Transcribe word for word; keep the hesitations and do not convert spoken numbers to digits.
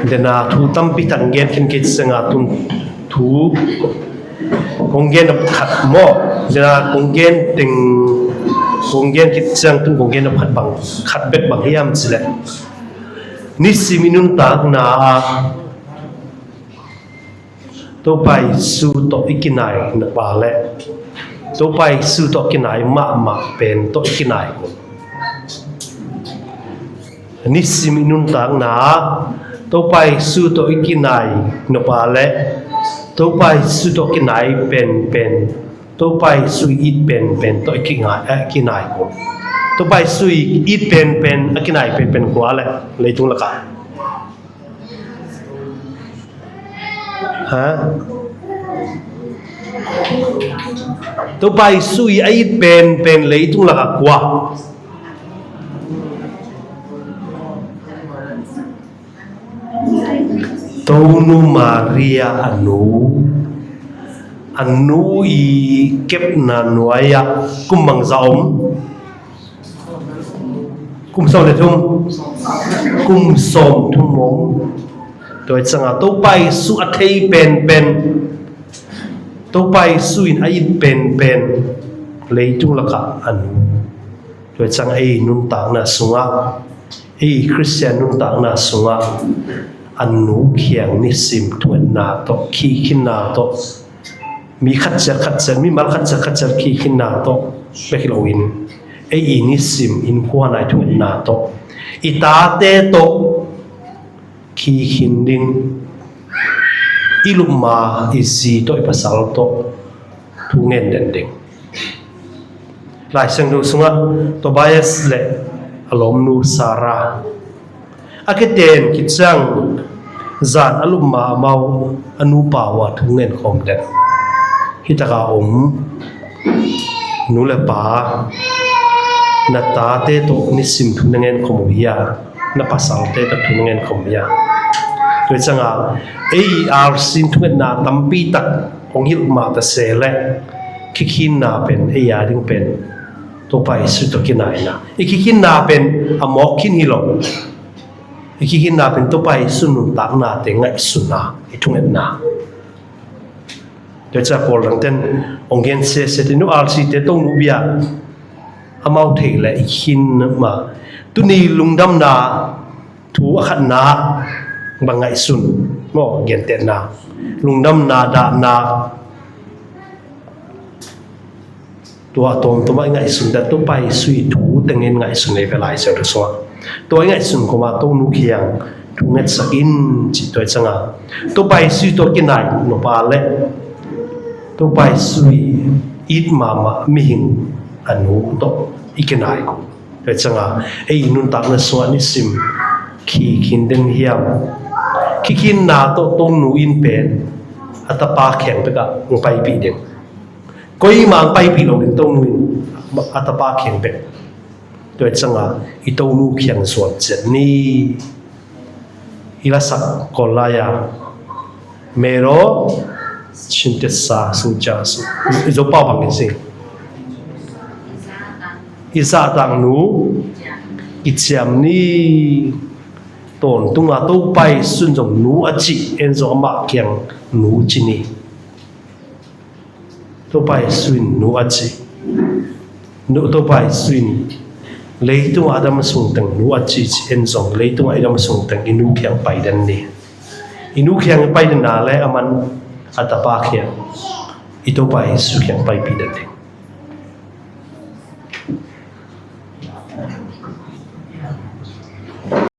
Dena thu tampi tak gen khin kei cianga tun thu kong gen a khat maw. Dena kong gen teng kong gen kei ciang tun kong gen a khat bang khat bek bang hiam cileh, nisim i nuntakna ah Topa Jesu tawh i kinai nop a le Topa Jesu tawh kinai mahmah pen tawh i kinai kul. Nisim i nuntakna Topa Jesu tawh i kinai nop a le Topa Jesu tawh kinai penpen, Topa Jesu i it penpen tawh i kinai, eh, kinai kul. Topa Jesu i it penpen a kinai penpen kua le leitung lakah Ha? Topa Jesu i a it penpen leitung lakah kua? Tonu Maria a nu. A nu i kepna nuai-ah kum bangza om? Kum sawm le thum. Kum sawm thum om. Tua i cianga Topa Jesu a thei penpen, Topa Jesu in a it penpen leitung lakah a nu. Tua i cianga ei nuntakna sungah, ei Khristian nuntakna sungah a nu kiang nisim thungetna tawh, khikhinna tawh, mi khatciat khatciat, mimal khatciat khatciat khikhinna tawh bek hi loin ei i nisim innkuan a i thungetna tawh, i tate tawh khikhin ding, i lupma i zi tawh i pasal tawh thungen den ding. Lai Siangtho sungah Tobias le a lawmnu Sarah a kiten khit ciang zan a lupma amau a nupa uh a thungen khawm den. Hi taka om nu le pa, na tate tawh nisim thu na ngen khawm uh hia? Na pasalte tawh thu na ngen khawm uh hia? Tua i cianga ei i R C in thungetna tampi tak hong hilh mah ta se le khikhinna pen ei a ding pen Topa Jesu tawh kinaina. I khikhinna pen a mawk khin hi lo. I khikhinna pen Topa Jesu nuntaknate ngaihsutna, i thungetna. Tua i cianga pawl dangten hong gen sese te nu R C te tonu bia amau thei le i khin mah. Tuni lungdamna thu a khatna bang ngaihsun maw, gentehna lungdamna dahna tua tawmtawm ah i ngaihsun dan Topa Jesu i thu tengin ngaihsun ei ve Lai Siangtho sungah. Tua i ngaihsun kawmah tonu kiang thu ngetsak in cih tua i cianga Topa Jesu tawh kinai nop a le Topa Jesu i it mahmah mihing a nu tawh i kinai kul. Tua i cianga ei i nuntakna sungah nisim khikhin den hiam? Khikhinna tawh tonu in pen a tapa kiang bekah hong paipih ding. Koimah hong paipih lo ding tonu in a tapa kiang bek. Tua i cianga i tonu kiang zuan ciat ni. I lasak Kawl lai-a mero chintetsa sucia su i Zopau bang i ci. I zahtaknu kiciam ni. Tawntunga Topa Jesu in zong nu a ci, en zong amah kiang nu ci ni. Topa Jesu in nu a ci. Nu Topa Jesu in leitung a dam sung teng nu a ci ci en zong leitung a i dam sung teng i nu kiang pai den ni. I nu kiang i pai den a le aman a tapa kiang i Topa Jesu kiang paipih den ni.